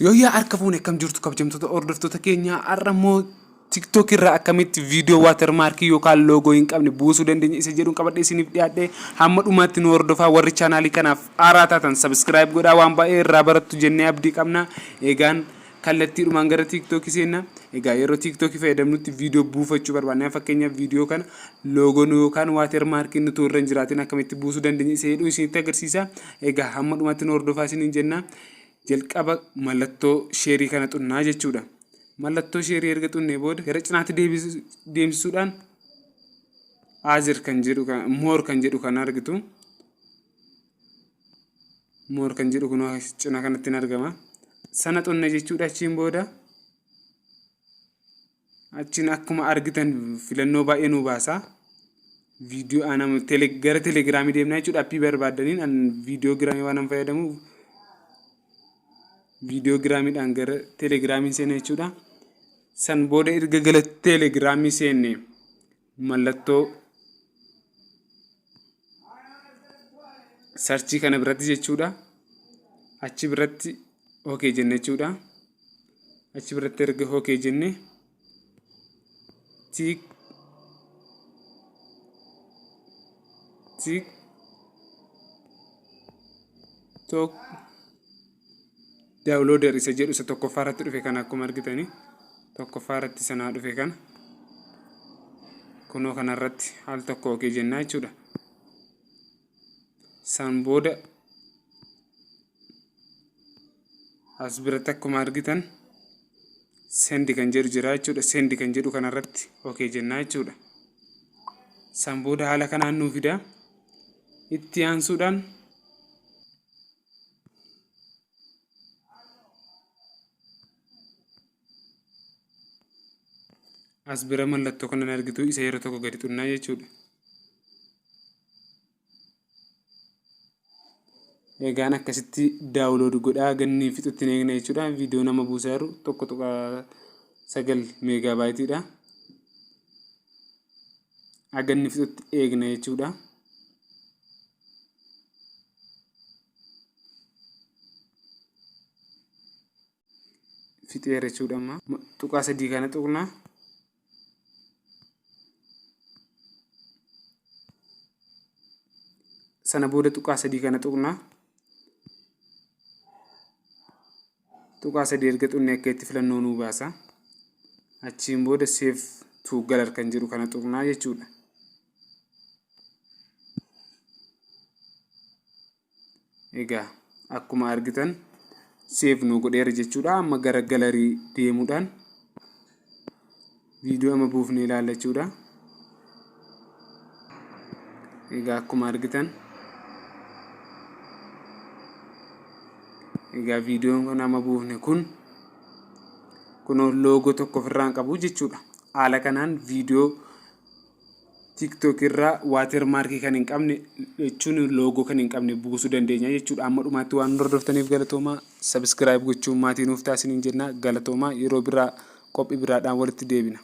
Yooyyaa harka fuune akkam jirtu kabajamtoota hordoftoota keenya har'a immoo TikTok irraa akkamitti viidiyoo waatermaarkii yookaan loogoo hin qabne buusuu dandeenya isa jedhuun qabadhee isiniif dhiyaadhe hamma dhumaatti nu hordofaa warri chaanaalii kanaaf haaraa taatan sabiskiraayib godhaa waan baay'ee irraa barattu jennee abdii qabna eegaan kallattiidhumaan gara TikTok seenna egaa yeroo TikTok fayyadamnutti viidiyoo buufachuu barbaanna fakkeenyaaf viidiyoo kana loogoon yookaan waatermaarkiin nuti irra hin jiraatin akkamitti buusuu dandeenya isa jedhu isinitti agarsiisa egaa hamma dhumaatti nu hordofaa isiniin jenna. Jalqaba mallattoo sheerii kana xunnaa jechuudha. Mallattoo sheerii erga xunnee booda gara cinaatti deemsisuudhaan Azir kan jedhu moor kan jedhu kan argitu. Moor kan jedhu kun cina kanatti hin argama. Sana xunna jechuudha achiin booda. Achiin akkuma argitan filannoo baay'ee nu baasa. Viidiyoo anam tele gara telegiraamii deemnaa jechuudha. Appii barbaaddaniin an viidiyoo giraamii waan an fayyadamuuf viidiyoo giraamiidhaan gara telegiraamii seena jechuudha. San booda erga gara telegiraamii seenne mallattoo sarchii kana biratti jechuudha. Achi biratti okay jenna jechuudha. Achi biratti erga okay jenne tiik tiik took daawulooder isa jedhu isa tokkoffaa irratti dhufe kana akkuma argitanii tokkoffaa irratti sanaa dhufe kana kunoo kanarratti al tokko okay jennaa jechuudha. San booda as biratti akkuma argitan send kan jedhu jira jechuudha. Send kan jedhu kanarratti okay jennaa jechuudha. San booda haala kanaan nuu fida. Itti aansuudhaan as bira mallattoo kanan argitu isa yeroo tokko gadi xunnaa jechuudha. Egaan akkasitti daawulood godhaa ganni fixutti hin eegne jechuudha. Viidiyoo nama buusaa jiru 1.9 meegaa baayitiidha. Haga inni fixutti eegna jechuudha. Fixeera jechuudha amma. Tuqaa sadii kana tuqna. Sana booda tuqaa sadii kana tuqna. Tuqaa sadii erga tuqne akka itti filannoo nuu baasa. Achiin booda save to gallery kan jedhu kana tuqnaa jechuudha. Egaa akkuma argitan save nu godheera jechuudha. Amma gara galarii deemuudhaan viidiyoo amma buufnee ilaalla jechuudha. Egaa akkuma argitan egaa viidiyoon kun amma buufne kun kunoo loogoo tokko ofirraa hin qabu jechuudha. Haala kanaan viidiyoo TikTok irraa waatermaarkii kan hin qabne jechuun loogoo kan hin qabne buusuu dandeenya jechuudha. Amma dhumaatti waan nu hordoftaniif galatoomaa. Subscribe gochuun maatii nuuf taasisaniin jenna. Galatoomaa yeroo biraa qophii biraadhaan walitti deebina.